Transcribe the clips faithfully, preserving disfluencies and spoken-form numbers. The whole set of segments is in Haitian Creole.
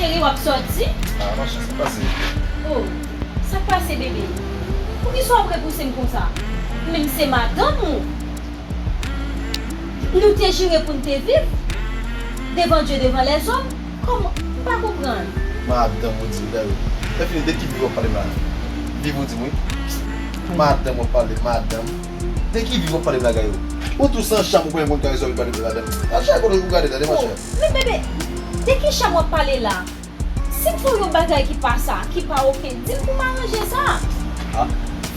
Cheri, w ap sòti? Ah, machan, sa k pase? Oh, sa k pase, bebe? Poukisa w ap repouse m konsa? Men m se madanm ou. Nou te jire pou n te viv devan Dye, devan lèzòm. Kòman? M pa konprann. Madanm ou di m, dayè. Lè fini, de ki viv w ap pale m la? Viv ou di m, wi. Madanm w ap pale, madanm. De ki viv w ap pale m la, Gayo? Ou tou san cham, ou pa menm konn kiyès w ap pale m la, madanm. Al chèche kote ou gade, tande, machè. Men bebe, de ki cham w ap pale la? Si m fè w yon bagay ki pa sa, ki pa oke, di m pou m aranje sa. Ah,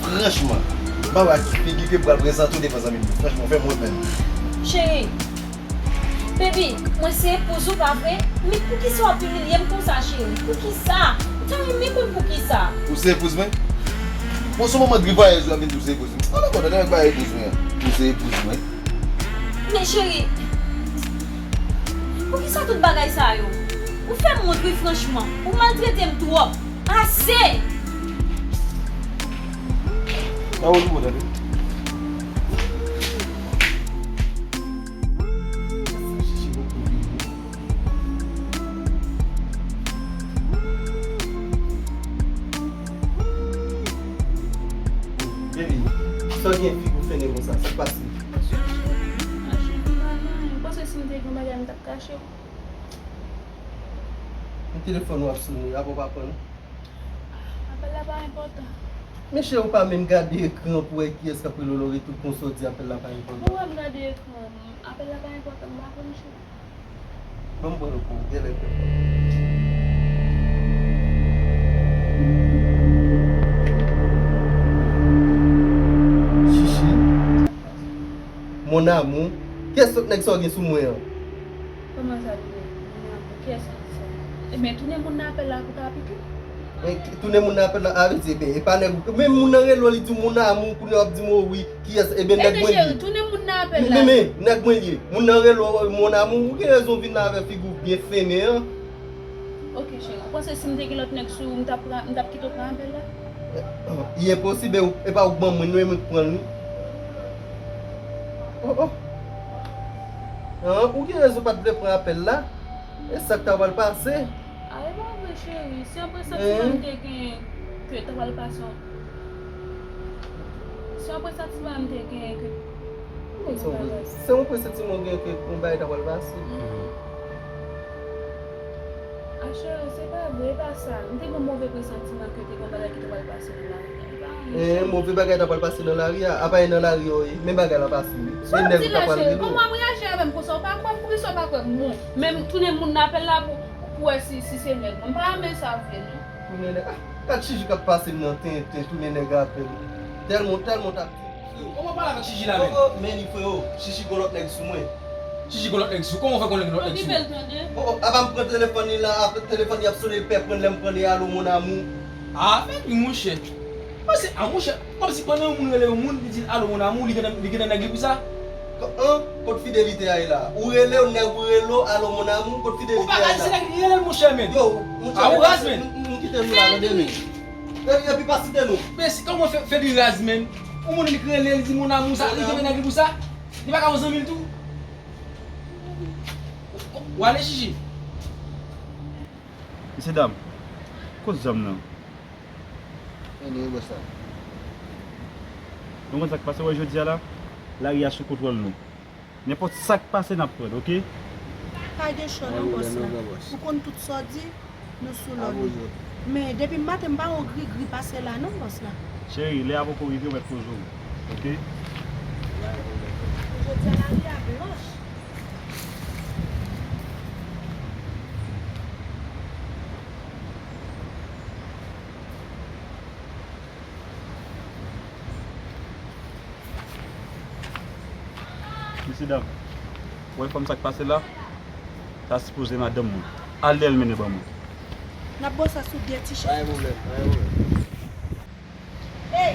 franchman, m pa wè ak ki figi ke m pral prezante w devan zanmi m yo. Franchman, w fè m wont menm. Cheri, baby, mwen se epouz ou, pa vre? Men poukisa w ap imilye m konsa, cheri? Poukisa? M ta renmen konn poukisa. Ou se epouz mwen? Bon, se yon manman tripayèz ou ap vin di w se epouz mwen. An dakò, tande nèg pa epouz mwen an. Ou se epouz mwen. Men cheri, poukisa tout bagay sa yo? Ou fè m wont wi, franchman. Ou maltrete m twòp. Ase! Pawòl ou bon, tande. Baby, sa w gen figi w fennen konsa, sa k pase? Ou panse si m te gen yon bagay m t ap kache w? Men telefòn w ap sone, apa w pa pran l? Apèl la pa enpòtan. Men cheri, ou pa menm gade ekran pou wè kiyès k ap rele w lè w rete w konsa w di apèl la pa enpòtan. Mwen wè m gade ekran, apèl la pa enpòtan, m pa konn cheri. Ban m pran l pou ou, genlè. Chichi. Mon amour. Kiyès lòt nèg sa w gen sou mwen an? Kòman sa vle di? Mon amour, kiyès ki di sa? Ebyen, tounen moun nan apèl la pou ta pike. Men, tounen moun nan apèl la, a vle di, ebyen, e pa nèg ou, men moun nan rele w, li di w mon amour, kounye a w ap di m, o wi, kiyès, ebyen, nèg mwen li ye. Ebyen, cheri, tounen moun nan apèl la. Men, men, men, nèg mwen li ye. Moun nan rele w, mon amour, ou gen rezon vin la avè figi w byen fennen an. Ok, cheri, ou panse si m te gen lòt nèg sou ou, m t ap pran, m t ap kite w pran apèl la? Li enposib, e ou, e pa ou k ban mwen, nou e mwen k pran l, wi. Oh, oh. An, ou gen rezon pa t vle pran apèl la. E sa k ta pral pase? A, e pa vre, cheri. Se yon presantiman m te genyen ke ta pral pase yon, se yon presantiman m te genyen ke, ke se yon bagay. Se yon presantiman w genyen ke yon bagay ta pral pase? Mhm. A, cheri, se pa vre, e pa sa. M te gen yon move presantiman ke te gen yon bagay ki ta pral pase nan lavi a. E pa anyen, cheri. Move bagay ta pral pase nan lari a. Apa e nan lari a w ye? Men bagay la pase, wi. Sa w ap di la, cheri? Kòman w ap reyaji avè m konsa? Ou pa kwè m? Poukisa w pa kwè m? Bon, men tounen moun nan apèl la pou, pou wè si, si se nèg mwen. M pa renmen sa vre, non. Tounen nèg. Ah, gad Chichi k ap pase m nan tenten, tounen nèg apèl. Tèlman, tèlman w t ap di. Kòman w pale avèk Chichi la menm? Oh, oh, men li, freo, Chichi gon lòt nèg sou mwen. Chichi gon lòt nèg sou, kòman w fè konnen gen lòt nèg sou mwen? Okipe l tande. Oh, oh, apa m pran telefòn li la, ap, telefòn li ap sone, l pè pran l, lè m pran li, alo, mon amour. Ah, fè li, monchè. Panse, ah, monchè, kòmsi pandan yon moun rele yon moun, li di l, alo, mon amour, li gentan, li gentan nèg li pou sa? An, kot fidelite a ye la? Ou rele yon nèg, ou rele w, alo, mon amour, kot fidelite a ye la? Ou pa ka di se nèg li rele l, monchè, men. Yo, monchè, ah, ou raz, men. M, m, m kite nou la, tande, men. Epi, epi pa site non. Men si, kòman fè, fè li raz, men? Yon moun li rele, li di mon amour sa, li gentan nèg li pou sa? Li pa ka yon zanmi l tou? W ale, Chichi. Mesye dam, kot zam nan? Anyen, bòs la. Nou konn sa k pase, wè jodi a la, lari a sou kontwòl nou. Nenpòt sa k pase, n ap pran l, oke? Pa gen chwa non, bòs la. Ou konn tout sa w di, nou sou lòd ou. Men, depi maten, m pa wè w gri gri pase la non, bòs la. Cheri, lè a poko rive, w mèt poze w, oke? Jodi a, lari a blanch. Mesye dam, w wè fanm sa k pase la? Sa sipoze madanm mwen. Al dèyè l mennen ban mwen. N ap bwè sa sou de ti chèz. Pa gen pwoblèm, pa gen pwoblèm. Ey!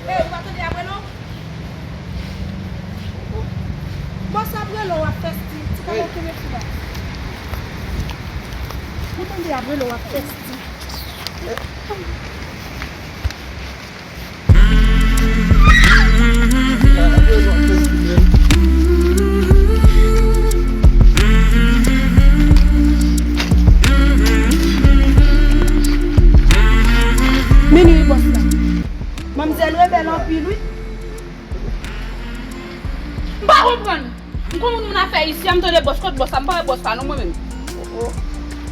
Ey, ou pa tande y ap rele w? Bòs ap rele w, w ap fè sti. Ti kaka kenbe fou la. Ou tande y ap rele w, w ap fè sti. M tande bòs, kot bòs la? M pa wè bòs la non mwen menm. Oh, oh.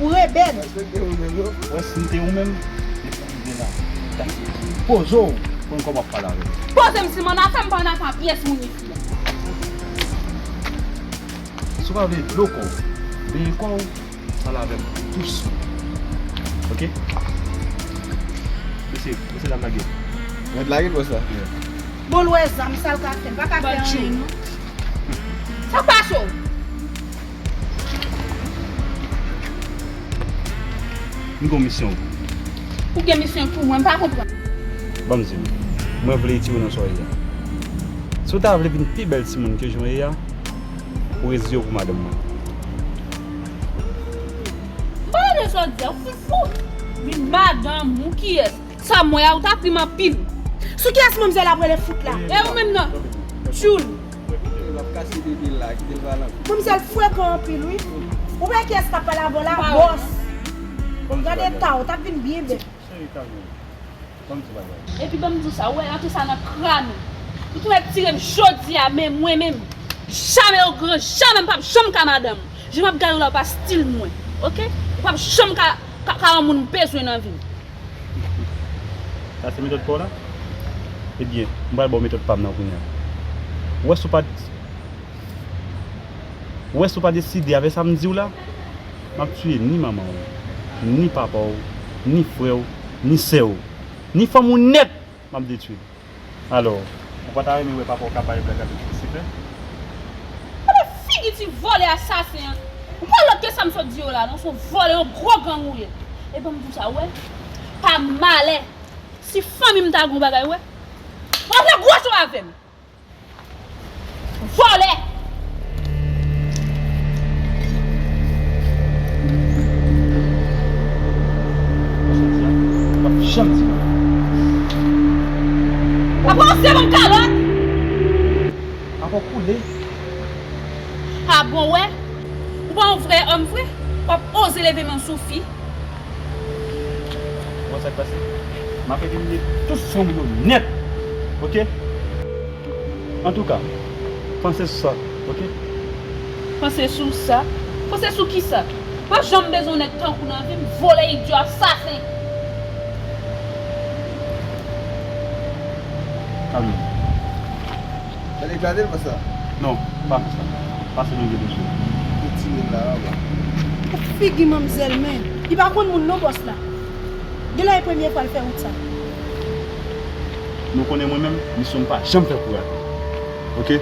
Ou rebèl. Respekte ou menm non. Wè si m te ou menm, depi w rive la, poze w, konn kòman w ap pale avè m. Poze m si m annafè, m pa annafè a pyès moun isi la. Si w pa vle dlo kò w, benyen kò w, pale avè m dousman. Oke? Mesye, mesye dam lage. Mèt lage bòs la. Yeah. Bon, l wè zam, sa l ka fè? L pa ka fè anyen non. Sa k pase w? M gen yon misyon. Ou gen misyon pou mwen, m pa konprann. Ban m di w, mwen vle retire w nan sa w ye a. Si w ta vle vin pi bèl timoun ke jan w ye a, ou reziye w pou madanm mwen. M pa tande sa w di a, ou foufou. Vin madanm ou kiyès? Sa m wè a, ou ta plim anpil. Sou kiyès manmzèl ap rele fout la? E ou menm nan? Tchoul. L ap kase bebe l la, kite l pale anpil. Manmzèl frekan anpil wi. Ou wè kiyès k ap pale avè w la? Bòs. Gade eta w, t ap vin byen bèl. Cheri, kalme w. Ban m di bagay. Epi ban m di w sa, ou wè antre sa nan kràn ou. Ou tou retire m jodi a, men mwen menm, jamè o gran, jamè m p ap janm ka madanm. Jan m ap gade w la, ou pa stil mwen. Oke? Ou p ap janm ka, ka, ka yon moun m bezwen nan vi m. Sa se metòd pa w la? Ebyen, m pral ba w metòd pa m nan kounye a. Ou wè si w pa t, ou wè si w pa deside avè sa m di w la, m ap tiye ni manman w, ni papa w, ni frè w, ni sè w, ni fanm ou nèt, m ap detwi l. Alò, ou pa ta renmen wè papa w ka bay blag avèk Lisifè? Gade figi ti vòlè asasen an. Ou pa lòt ke sa m sot di yo la non, se yon vòlè, yon gwo gang ou ye. E ban m di w sa, ou wè, pa malè, si fanmi m ta gon bagay, ou wè, w ap fè gwo cho avè m. Vòlè! W ap janm di non. Apa w se yon kalòt? Apa w koule? A bon, wè? Ou pa yon vrè òm vre? W ap oze leve men w sou fi? Ou wè sa k pase? M ap elimine tout fanm yo nèt. Oke? Antouka, panse sou sa, oke? Panse sou sa? Panse sou kisa? M pa janm bezwen yon nèg tankou w nan vi m, vòlè, idyo, asasen! Kalme w. Gade eklate l konsa. Non, pa fè sa. Pase nou gen bezwen. Retire l la, anba. Figi manmzèl, men. Li pa konn moun non, bòs la. Genlè e premye fwa l fè wout sa. Nou konnen mwen menm, misyon m pa janm fè kou rate. Oke?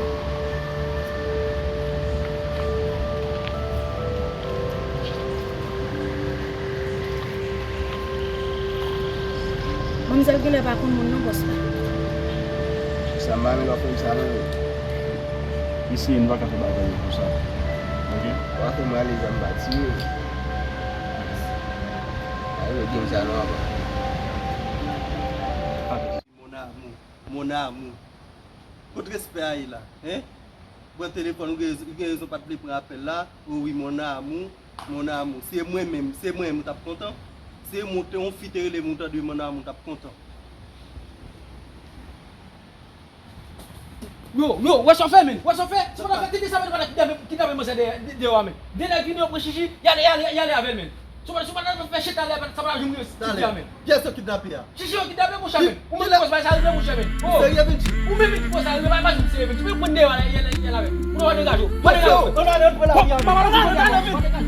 Manmzèl genlè pa konn moun non, bòs la. Sa m pa renmen lè w fè m sa non. Mesye, nou pa ka fè bagay yo konsa. Oke? W a fè m rale zam m pa tire. Rale gen sa non apa. Mon amour, mon amour. Kot respè a ye la, hein? Pran telefòn, ou gen, ou gen rezon pa t vle pran apèl la. Oh oui, mon amour, mon amour. Se mwen menm, se mwen menm, ou t ap kontan? Se mwen, te yon fi te rele m, ou tande mon amour, ou t ap kontan? Yo, yo, wè sa w fè, men. Wè sa w fè. Se pa t ap fè tete sa, men, pa t ap kidnape, kidnape manzè dèyè, dèyè a, men. De nèg vini, yo pran Chichi, y ale, y ale, y ale avè l, men. Se pa, se pa t ap fè chita lè, sa pa t ap janm rive, men. Kiyès yo kidnape a? Chichi yo kidnape, monchè, men. Ou menm ki koz bagay sa rive, monchè, men. Oh. Serye, Vinci? Ou menm ki koz sa rive, pa, pa di m serye, Vinci. Men pran dèyè a, y ale, y ale avè l. Ou pa degaje w. Pa degaje w. Pa degaje w.